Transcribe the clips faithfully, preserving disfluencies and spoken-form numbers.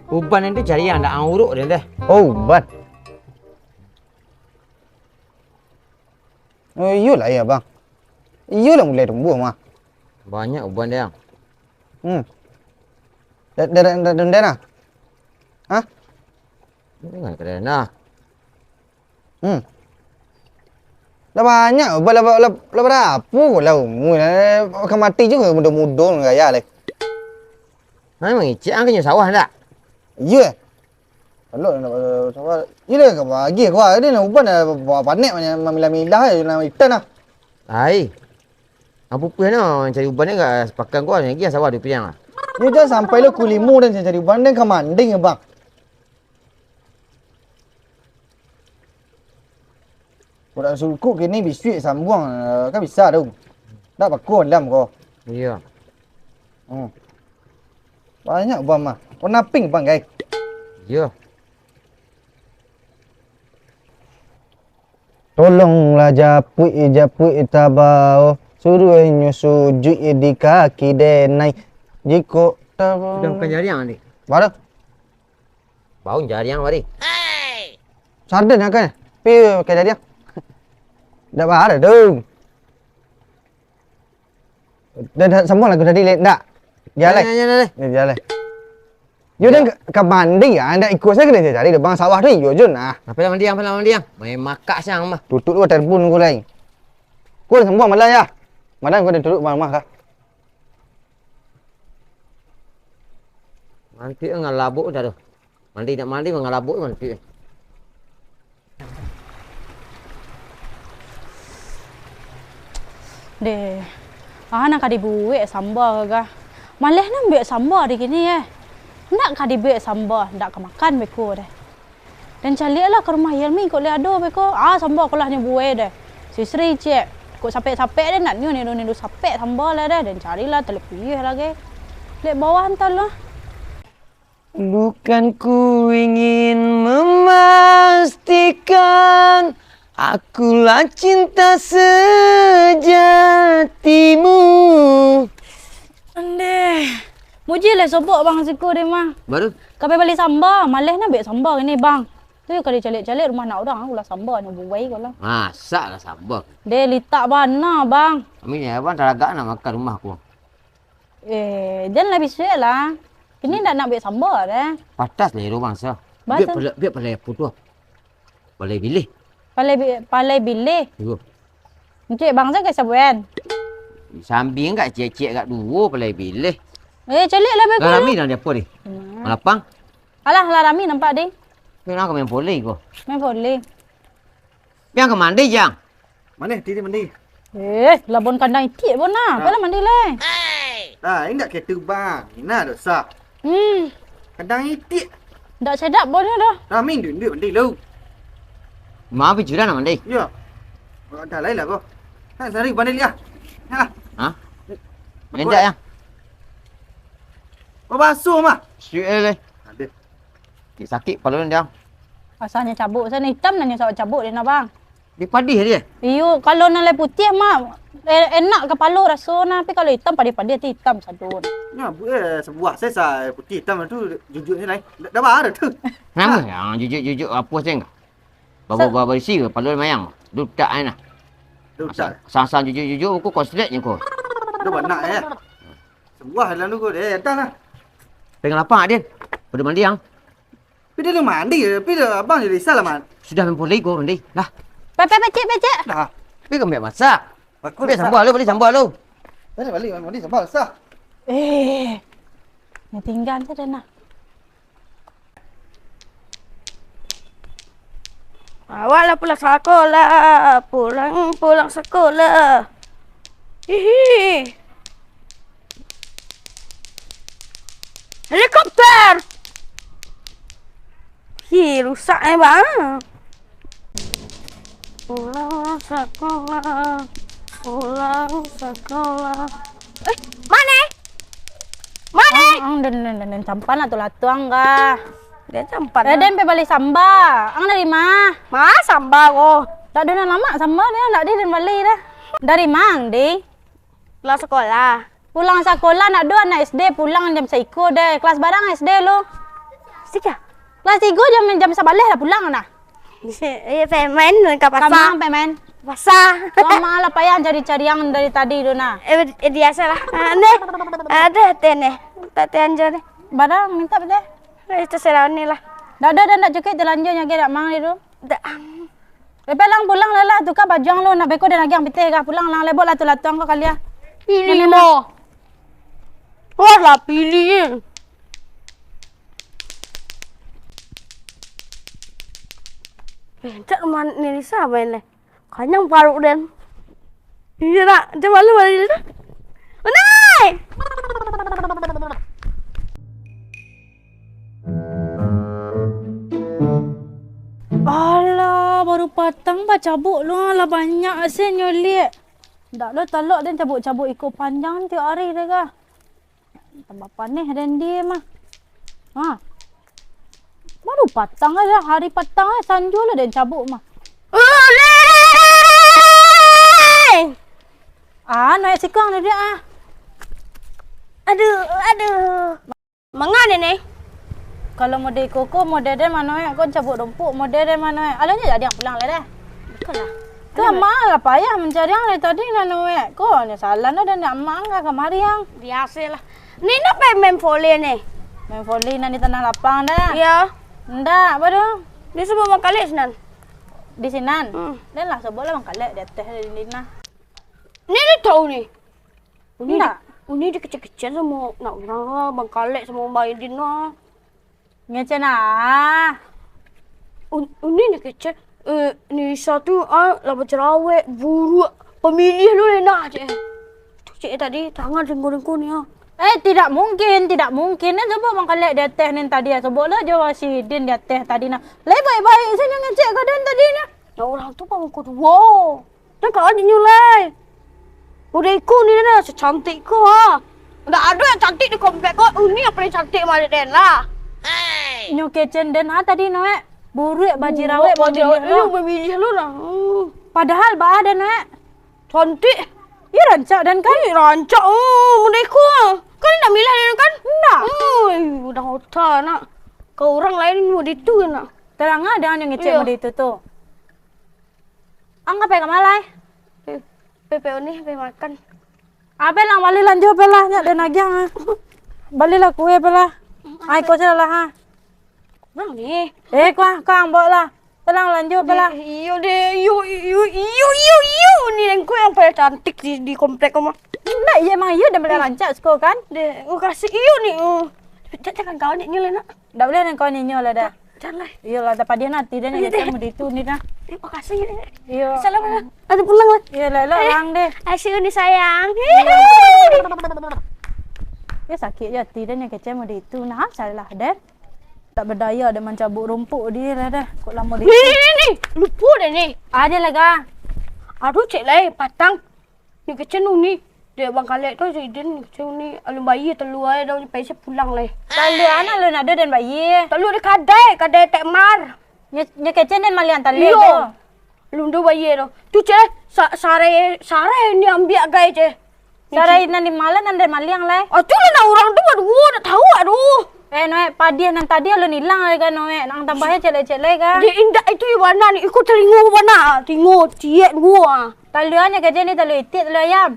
Uban nan tu cari yang dak ang uruk den teh. Oh, uban. Oh, iyolah ya, Bang. Iyolah mulai tumbuah mah. Banyak uban dia. Hmm. Dak, dak, dak, dak, dak, dak, nah. Hah? Ini kan keren nah. Hmm. Lah banyak, lah, lah, lah, lah barapo ko lah umua, lah ka mati juo mudo-mudo gaya lai. Ha, mangecek ang ka nyo sawah ndak? Iyo. Kalau nak, eh, sawah, iyo lah ka bagi ko, ni nak uban dah panek mamilah-milah, nak itan lah. Ai. Ang pupuih no, cari uban ni ka sapakan ko, lagi sawah duo piliang lah. Yo, jan sampai lo kulimo dan cari uban dan ka manding, Bang. Budak suku kini bisuak sambuang, eh, kan bisa tu. Dak bako alam ko. Iyo. Hmm. Banyak uban mah. Warna pink, Bang, gai. Iyo. Tolonglah japuik, japuik tabao, suruah inyo sujuik di kaki denai. Jikok ta- Sudah bukan jariang, Dik? Baru? Baun jariang, Bari. Sarden kan? Pi pakai jariang. Dak baru tu. Dah, dah, sambung lagu tadi, Lek. Ndak. Jalai. Jalai, jalai, jalai. Jalai. Yo, dan ka, ka mandi ya, ndak ikut saya kena cari, Bang, sawah tu iyo je nah. Apa nak mandi, apa nak mandi, yang? Main makak siang mah. Tutup dulu telefon ku lain. Ku dah sambung malam ya. Malam ku dah tutup rumah kah? Mantik ngalabuk dah tu. Mandi nak mandi, mangalabuk mantik. Deh, ah, nan ka dibuek samba gagah. Maleh nan buek samba di kini, eh. Ndak ka dibuek samba, ndak ka makan beko deh. Den caliaklah ka rumah Yelmi, kok lai ado beko. Ah, samba ko lah nyo buek deh. Si Sri ciek, kok sapek-sapek deh, ndak nio niru-niru sapek samba lah deh. Den carilah, talabiah lagi. Lek bawah antah lah. Bukan ku ingin memastikan akulah cinta sejatimu. Andeh. Muji lah sobok bang siko deh mah. Baru? Kape bali samba, maleh nak buek samba kini bang. Tu yo kali caliak-caliak rumah nak urang, ulah samba nyo buai ko lah. Masak lah samba. Deh litak bana bang. Kami ni abang talagak nak makan rumah ku. Eh, jan lah bisuak lah. Kini ndak nak buek samba deh. Patas lah iro bangsa. Biak palai, biak palai apo tu? Palai bilih. Palai bi-, palai bilih. Iyo. Encik bangsa ka sabuan. Sambiang gak ciek-ciek gak duo palai bilih. Eh, caliak lah beko. Lah rami dah di apo ni? Hmm. Malapang. Alah, lah rami nampak deh. Kena ka main voli ko. Main voli. Piang ka mandi, Jang. Mandi, titi mandi. Eh, labon kandang itiak pun nah. Nah. Apalah mandi lai. Nah, indak ketu bang. Ina dosa. Hmm. Kandang itiak. Ndak sedap bonyo doh. Nah, mandi, mandi, mandi lu. Maaf, Jura nak mandi. Iya. Dah lain lah kau. Nah, sari mandi liah. Nah. Hah? Mendak ya? Kau basuh mah. Sial eh. Aduh. Sakit-sakit kepala ni, Jang. Rasanya cabuk. Sana hitam nanya sawak cabuk dia, nah, bang. Di padih dia? Iyo, kalau nan lai putiah mah, e-, enak kapalo raso nah, tapi kalau itam padih-padih tu itam sadon. Nah, bu-, eh, sabuah sajo sa-, putiah itam tu jujuak ni lai. Dah, dah bara tu. Nama yang jujuak-jujuak apo seng? Baba-baba isi ke palo mayang. Dutak ai nah. Dutak. Sang-sang jujuak-jujuak ko konslet nyo ko. Dah banak eh. Sabuah dalam tu ko deh, dah lah. Pengen lapang Adin. Pada mandi yang. Pi dah mandi, pi dah abang jadi salah man. Sudah main bola ko mandi. Dah. Pe, pe, pecik, pecik. Dah. Pi kau ambil masak. Aku ambil sambal lu, beli sambal lu. Balik, balik, mandi sambal sah. Eh. Ni tinggal tu dah nak. Awaklah pulang sekolah, pulang, pulang sekolah. Hihi. Helikopter! Hi, rusak eh, bang. Pulang sekolah, pulang sekolah. Eh, mana? Mana? Ang, ang, den, den, den, den, campan lah tu lah tu, ang, kah. Dia campan. Eh, lah. Den, pe bali samba. Ang dari ma? Ma, samba ko. Tak ada nak lamak samba dia, nak dia den bali dah. Dari ma, ang, di? Pulang sekolah. Pulang sekolah, nak dua anak S D, pulang jam saiko deh. Kelas barang S D lo? Sika. Kelas tigo jam, jam sabaleh lah pulang nah. Iyo, pe main ka pasar. Ka ma pe main? Pasar. Wah, ma lah payah cari-carian dari tadi tu nah. Eh, eh, biaso lah. Ah, ni. Ado teh ni. Tak teh anjo ni. Barang minta teh. Eh, itu serau ni lah. Dak ado, dak, dak cukuik, talanjur nyo ke dak mang itu. Dak. Eh, pulang, pulang lah, lah, tuka bajuang lu, nak beko den agiah pitih kah, pulang lah, lebok lah tu latuang ko kalian. Pilih mo. Wah lah, pilih. Eh, cak rumah ni Lisa main leh. Kanyang paruik den. Iyo nak, macam malu balik tu. Unai! Alah, baru patang bacabuk lu, alah banyak se nyulik. Ndak lo talok den cabuk-cabuk iko panjang tiok ari deh kah. Tambah paneh den di mah. Ha. Baru patang aja, hari patang aja sanjo lah den cabuk mah. Ulih! Ah, naik sikang dia ah. Aduh, aduh. Manga ni ni? Kalau model iko ko, model den mano eh, ko cabuk rumpuk, model den mano eh. Alah nyo jadi pulang lah deh. Betul lah. Kama lah payah mancari ang dari tadi nano eh. Ko nyo salah no dan nak mang ka kamari ang. Biaso lah. Ni nak pai main voli ni? Main voli nan di tanah lapang dah. Iya. Ndak, apa tu? Dia sebab bangkalek sinan. Di sinan? Hmm. Den lah sebab lah bangkalek di ateh di nah. Ni dia tahu ni. Uni Ndak. Di, Uni dikecek-kecek samo nak urang lah, bangkalek samo Bang Idin lah. Ngecen ah. Un-, Uni dikecek, eh, Ni Risa tu, ah, lah bacarawek, buruak, pamiliah lu enak, cek. Tu cek tadi, tangan ringko-ringko ni, ah. Eh, tidak mungkin, tidak mungkin. Ni coba bangkalek di ateh ni tadi, ah. Coba lah jo si Idin di ateh tadi, nah. Lai baik-baik sajo ngecek ka den tadi, nah. Nah, urang tu pamuko duo. Jan kawan inyo lai. Udah iko ni dah, secantik ko ha. Ndak ado yang cantik di komplek ko. Uni yang paling cantik mah den lah. Nyo kecen den ha tadi no eh. Buruak bajirawek. Buruak bajirawek, mamiliah lu lah. Hmm. Padahal baa den no eh. Cantik. Iyo rancak den kan? Ih, rancak. Oh, udah iko. Kan ndak milah den kan? Ndak. Oh, udah otak nak. Ka urang lain mode itu nak. Tarang ah, ado nyo ngecek mode itu tu. Ang ka pai ka ma lai? Eh, P P O ni pai makan. Ape lang, balilah lanjua, ape lah, nyak den agiah, ah. Balilah kue, ape lah. Ai, ko salah, ha. Kurang ni. Eh, kuah, kang, bawa lah. Ape lang, lanjua, ape lah. Iyo deh, iyo, iyo, iyo, iyo, iyo. Ni den ko yang paling cantik di, di komplek ko mah. Ndak, iyo, emang iyo, den paling rancak siko, kan? Deh, makasih, iyo ni. Oh. Cak, cak, kawan, cak, nyo lah, nak. Ndak buliah den kawan inyo lah dah. Jan lah. Iyolah, dah padiah nanti dah ni, iyo, dah. Kamu di itu ni dah. Eh, makasih. Iyo. Salam lah. Ada pulang lah. Iyo lah, lah, eh, lang deh. Asyik ni sayang. Iyo. Ya, sakik je hati dah ni kecek mau di itu. Nah, salah dah. Tak berdaya dah mancabuk rumpuk dia lah dah. Kok lama di itu. Ni, ni, ni, ni. Lupa dah ni. Ada lah, Kak. Aduh, cek lah, eh, patang. Ni kecek nu ni. Dek bangkalek tu, si Idin ni kecek nu ni. Alun bayia talua ai, dah pai se pulang lai. Talua anak alun ado den bayia. Talua di kadai, kadai Tek Mar. Nyo, nyo kecek den maliang talua tu. Iyo. Alun do bayia tu. Tu, cek, sa-, sarai, sarai ni ambiak gai, cek. Sarai nan di malam nan den maliang lai. Ah, tu lah nak urang tu baduo, nak tahu, aduh. Eh, Noek, padiah nan tadi alun ilang lai kan, Noek. Nang tambah cek lai, cek lai kan. Dek, indak itu yo bana ni. Iko talingo bana. Talingo, ciek duo ah. Taluanyo kecek ni, talua itiak, talua ayam.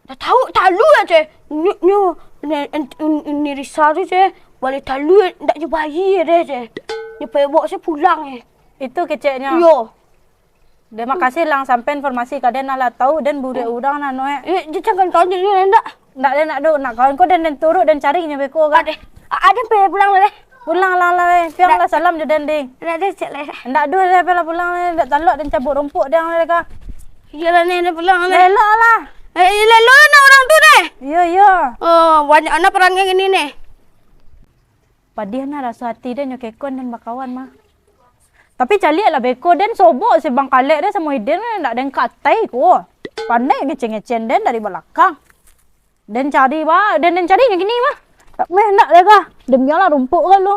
Dah tahu, talua je. Nyo, nyo, ni, ni, ni Risa tu je. Bali talua, ndak je bayia deh je. Nyo pai bawa se pulang eh. Itu keceknyo. Iyo. Terima kasih lang sampai informasi ka den lah tahu den buruak urang nah, Noek. Eh, je jangan kau ni, ni, ndak. Ndak, den ndak do, nak kawan ko den, den turuk, den cari nyo beko kan. Adeh. A-, ado pe pulang lah deh. Pulang lah, lah, eh. Piang lah salam jo den, deh. Ndak ado, cek lah. Ndak ado, deh, pe lah pulang, deh. Ndak talok, den cabut rumpuk, deh, deh, kah. Iyolah, ni, ni pulang, deh. Lelok lah. Eh, lelok nak urang tu, deh. Iyo, iyo. Oh, banyak anak perangai gini, nih. Padiah nah raso ati den nyo kekon den bakawan mah. Tapi caliak lah beko den sobok si Bang Kalek den samo Iden ndak den katai ko. Pandai ngecen-ngecen den dari balakang. Den cari ba, den, den cari nyo kini mah. Tak meh ndak deh kah. Den bialah rumpuk kan lo.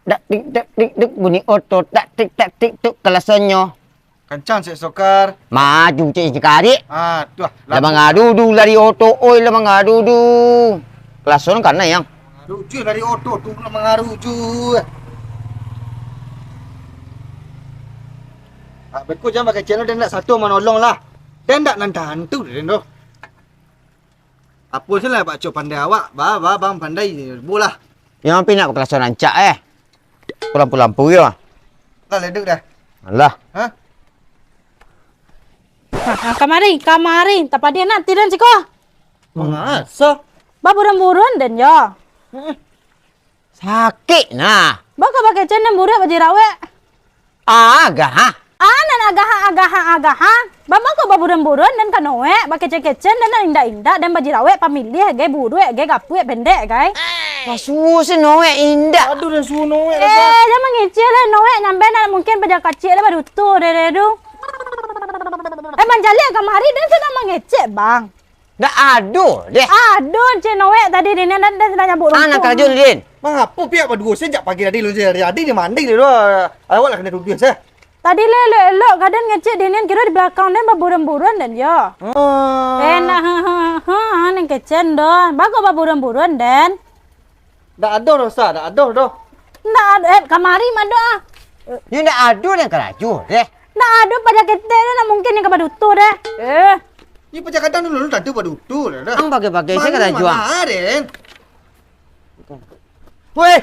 Dak tik dak tik tuk bunyi oto, tak tik tak tik tuk kelasonyo. Kancang, Cek Sokar. Maju, Cek Sikarik. Ah, tu lah. Lah mangadu du lari oto, oi, lah mangadu du. Kelasonyo kana, Yang? Rujuah dari oto tu nak mangaruju. Ah, beko jan bakecek lo, den ndak sato manolong lah. Den ndak nan tantu den doh. Apo se lah, Pak Cok, pandai awak. Ba, ba, bang pandai, bolah. Yang ampin nak bakalaso rancak, eh. Lampu-lampu yo. Lah, ledek dah. Alah. Hah? Nah, nah, kamari, kamari. Tapadiah nak tidan siko. Mangasa? Baburuan-buruan den yo. Sakik nah. Bako bakecek den buruak bajerawek. Agah, ha? Ah, nan agah, agah, agah, ha? Bako baburuan-buruan den ka noek, bakecek-kecek den nan indak-indak, den bajerawek, pamiliah gai, buruak gai, gapuak, pendek gai. Lah suruh se noek indak. Aduh, den suruh noek. Eh, jan mangecek lah, noek nyambe nak mungkin paja kacik lah baduto deh, deh tu. Eh, manjaliak kamari, den sudah mangecek, Bang. Ndak ado deh. Ado, cek noek tadi dini, den, den sudah nyabuk. Ah, nak runtuang. Karajo ni, Din. Mangapo pihak baduo se jak pagi tadi lu jadi, jadi ni mandi dulu. Awak lah kena tuduah se. Tadi le elok-elok ka den ngecek dini, kiro di balakang den baburuan-buruan den yo. Oh. Eh, nah, ha, ha, ha, ha, neng kecek den doh. Bako baburuan-buruan den. Ndak ado doh, Sa, ndak ado doh. Ndak ado, eh, kamari mah ado, ah. Yo ndak ado nan karajo deh. Ndak ado paja ketek deh, nak mungkin ni ka baduto deh. Eh. Ni paja kadang dulu, dulu tantu baduto deh, dah. Ang bagai-bagai se karajo, ah. Mana, mana, Den? Weh,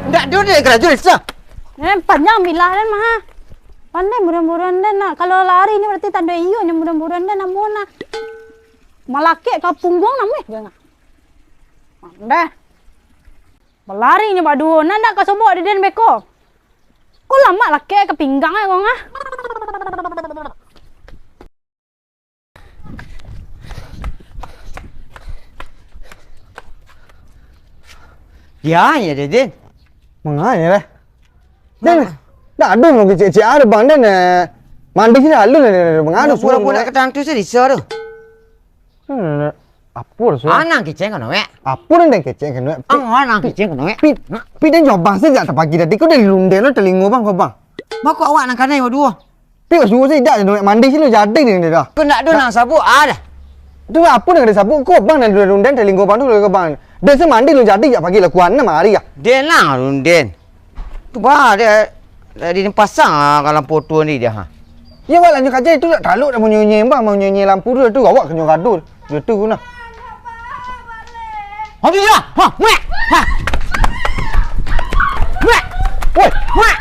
ndak ado deh karajo, Sa. Eh, panjang bilah den mah. Pandai buruan-buruan den nak. Kalau lari ni berarti tando iyo nyo buruan-buruan den namo nah. Malakek ka pungguang namo eh, jangan. Pandai. Balari nyo baduo, nan dak ka sobok di den beko. Ko lamak lakek ka pinggang ai kong ah. Ya, ya, Deden. Mangapo lah? Den, dak ado mangecek-cek ado, Bang, den, eh, mandi sini lalu, den, den, den, mangadu. Pura-pura dak katantu se di situ. Hmm, apo tu? Anang kecek kano, wek. Apo nan den kecek kano, wek? Pi, ang anang pi, kecek kano, wek. Pi, pi, den jo abang sajak pagi tadi, ko dari runden lo talingo bang ko, bang. Bako awak nan kanai baduo. Pi, suruh sajak den, wek, mandi sini jadi ni dah. Ko ndak ado nan sabuik, ah, dah. Tu apo nan den sabuik ko, bang, nan runden talingo bang tu ko, bang. Den se mandi lo jadi jak pagi lah kuan mari ah. Den lah runden. Tu bah, dia, dia, dia pasang, ah, ka lampu tu ni dia, ha. Iyo, awak lanjut kaja itu, tak taluk dah munyi-munyi, bang, munyi-munyi lampu tu, tu awak kanyo gaduh, dia tu guna. Habis lah, ha, wek, ha. Wek, woi, wek.